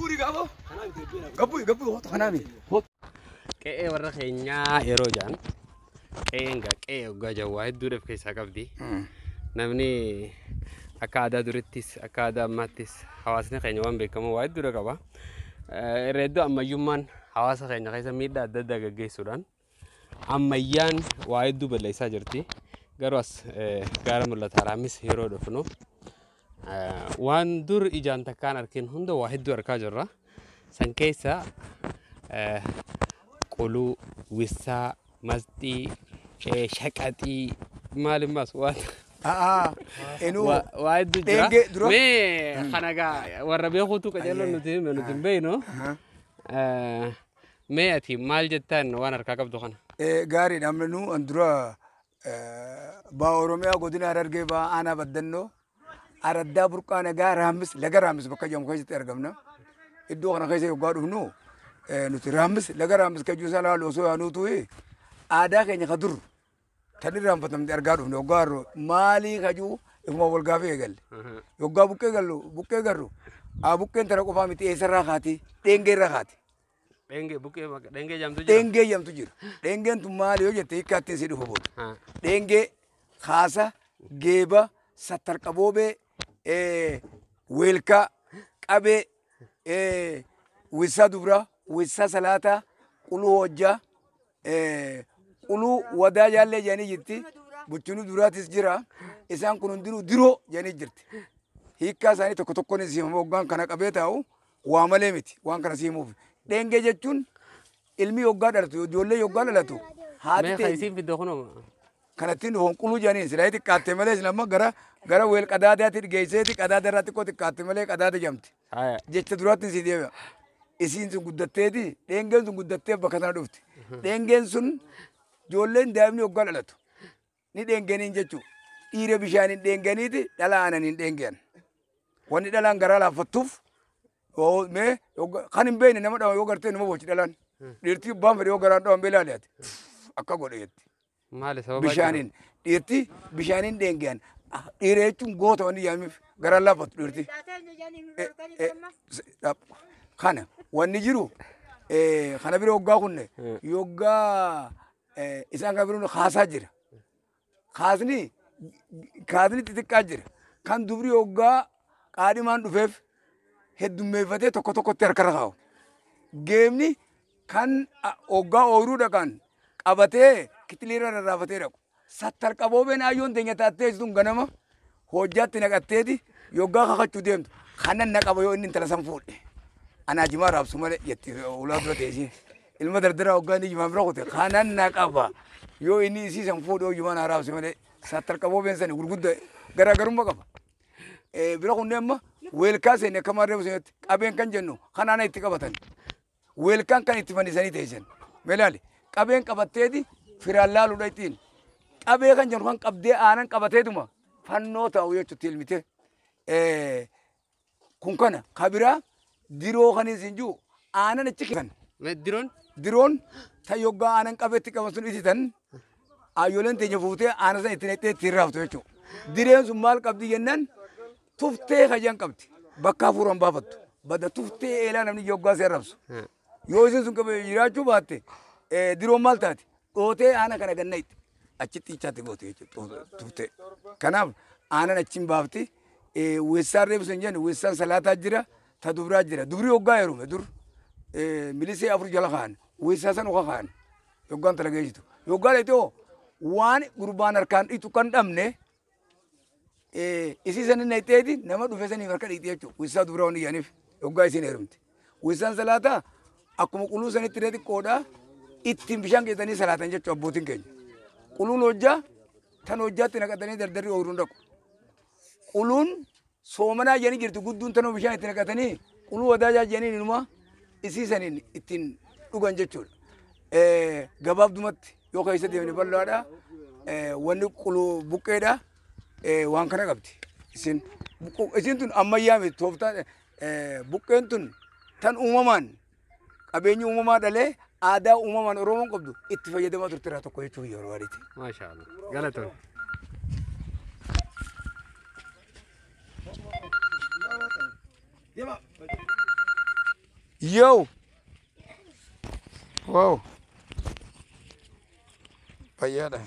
Gabbuuri gaafo. Gabbuuri gabbuuri hoota kanaami. Qe'ee warra keenyaa yeroo jedhan qe'een gaa qe'ee hoggaa jawwaa hedduudha of keessaa qabdi. Namni akka aadaa durittis akka aadaa ammaattis hawaasni keenya waan beekamu waa hedduudha qaba. Irra hedduu ammayyummaan hawaasa keenya keessa miidhaa adda addaa gaggeessuudhaan ammayyaan waa hedduu balleessaa jirti. Garuu as gaara mul'ata Raamis yeroo dhufnu waan dur ijaan takkaan argin hunda waa hedduu argaa jirra. San keessa quluu, wissaa, masxii, shaqaxii maalimmaas waan Inuu waa hedduu jira. Dheengee dura. Mee kana gaa warra beekuutu qajeeloo nuti hime nuti hin beeknu. Mee ati maal jettaan waan harkaa qabdu kana? Gaariidha amma nu an dura baa Oromiyaa godina Harargee baa aanaa baddannoo araddaa burqaa nagaa Raammis laga Raammis bakka jedhamu keessatti argamna. Iddoo kana keessa yoggaa dhufnu nuti Raammis laga Raammis kan jiru sana osoo yaanuutu aadaa keenya ka dur tan irraanfatamte argaa dhufne yoggaa har'oo maalii kajuu ifuma wal gaafii eegalle. Yoggaa buqqee gallu buqqee garru buqqeen tana qofaa miti eessarraa kaati dheengeerraa kaati. Dheengee buqqee dheengee jedhamtu jira. Dheengee jedhamtu jira. Dheengeen tun maali yoo jette hiikkaattiin si dhufa booda. Dheengee, kaasa, geeba, sattarqaboobee, weelkaa, qabee, wissaa dubraa, wissaa salaataa, quluu hojjaa, quluu wadaa jaallee jedhanii jirti. Buchunuu duraatis jira. Isaan kun hundinuu diroo jedhanii jirti. Hiikkaa isaanii tokko tokkoon siimama hoggaan kana qabee taa'u waa malee miti waan kana siimuuf. Dheengee jechuun ilmi yoggaa dhalatu ijoollee yoggaa dhalatu haati Mee kan teenya isiin fidde kunoo kanattiin dhufoon quluu jedhaniin silaa xiqqaatte malee isin amma gara gara weel qadaadaatti geesseeti qadaada irraa xiqqoo xiqqaatte malee qadaada jedhamti. Jecha duraatti si deebi'a. Isiin sun guddatteeti dheengeen sun guddattee bakka tana dhufti. Dheengeen sun ijoolleen daa'imni yoggaa dhalatu ni dheengeniin jechuudha. Dhiira bishaaniin dheenganiiti dhala aananiin dheengean. Wanni dhalaan garaa laaffattuuf mee kan hin beekne nama dhawa yoo gartee nama bochi dhalaan. Dhiirti abbaan fedhe yoo garaan dhawan beelaa leeti. Akka godhe jetti. Maali sababa? Bishaaniin dhiirti bishaaniin dheengean. Dhiira jechuun goota wanni yaamiif garaan laaffattu dhiirti. Kana wanni jiru kana bira hoggaa kunne yoggaa isaan kana bira kaasaa jira. Kaasni kaasni xixiqqaa jira. Kan dubri hoggaa qaadhimaan dhufeef heddummeeffatee tokko tokkotti harkarra kaa'u. Geemni kan hoggaa ooyiruu dhaqan qabatee kitiliirra rarraafatee dhaqu. Sattar qaboobeen ayyoon teenya taattee sun ganama hojjaatti naqatteeti yoggaa kakachuu deemtu. Kanan na qaba yoo inni intala san fuudhe. Anaa jimaa raabsu malee jetti ulaa dura teessee. Ilma dardaraa hoggaa inni jimaa bira kute kanan na qaba yoo inni isii san fuudhe yoo jimaa naa raabsu malee sattar qaboobeen sani gurguddaa garaagarummaa qaba. Bira kunneen amma weelkaa seenne akka maarree seenetti qabeen kan jennu kanaana itti qabatan. Weelkaan kan itti fannisanii teessan. Melaali qabeen qabatteeti firaan laaluudha ittiin. Qabee kan jennu kan qabdee aanan qabateetuma fannoo taa'u jechuutti ilmite. Kun kana kabiraa diroo kan isin jiru aanan achi keessan. Mee diroon Diroon ta yoggaa aanan qabeetti qaban sun ititan aayyoleen teenya fuutee aanan sana ittiin itti ittiin raaftu jechuudha. Direen sun maal qabdi jennaan tuftee kajan qabdi. Bakka hafuuraan baafattu. Bada tuftee eelaa namni yoggaa see arrabsu. Yoo isin sun qabe jiraachuu baatte diroon maal taati? Dhootee aanan kana ganna itti achitti ichaatti goote jechuudha tuftee. Kanaaf aanan achiin baafti. Weessaan reefu sun jennu weessaan salaataa jira ta dubraa jira. Dubri yoggaa heerume dur milisee afur jala kaa'an weessaa san uka kaa'an yoggaan tala geessitu. Yoggaa dheetoo waan gurbaan harkaan dhiitu kan dhabne isii sanin naqxeeti nama dhufe saniif harka dhiqxee jechuudha. Weessaa dubraa waan iyyaaniif yoggaa isiin heerumte. Weessaan salaataa akkuma quluu sanitti illee xiqqoodha ittiin bishaan keessanii salaatan jechuudha abbootiin keenya. Quluun hojjaa tan hojjaatti naqatanii dardarri ooyiruun dhaqu. Quluun soomanaa jedhanii jirti gudduun tanoo bishaan itti naqatanii quluu wadaajaa jedhanii inuma isii saniin ittiin dhugan jechuudha. Gabaabdumatti yoo keessa deemne bal'aadha. Wanni quluu buqqeedha. Waan kana qabdi. Isin isin tun ammayyaa miti tooftaa buqqeen tun tan uumamaan qabeenyi uumamaa dhalee aadaa uumamaan Oromoon qabdu itti fayyadamaa turte irraa tokko jechuun yeroo adiiti. Maasha Allah. Galatoon. Deema. Yoo. Wow. Fayyaadha.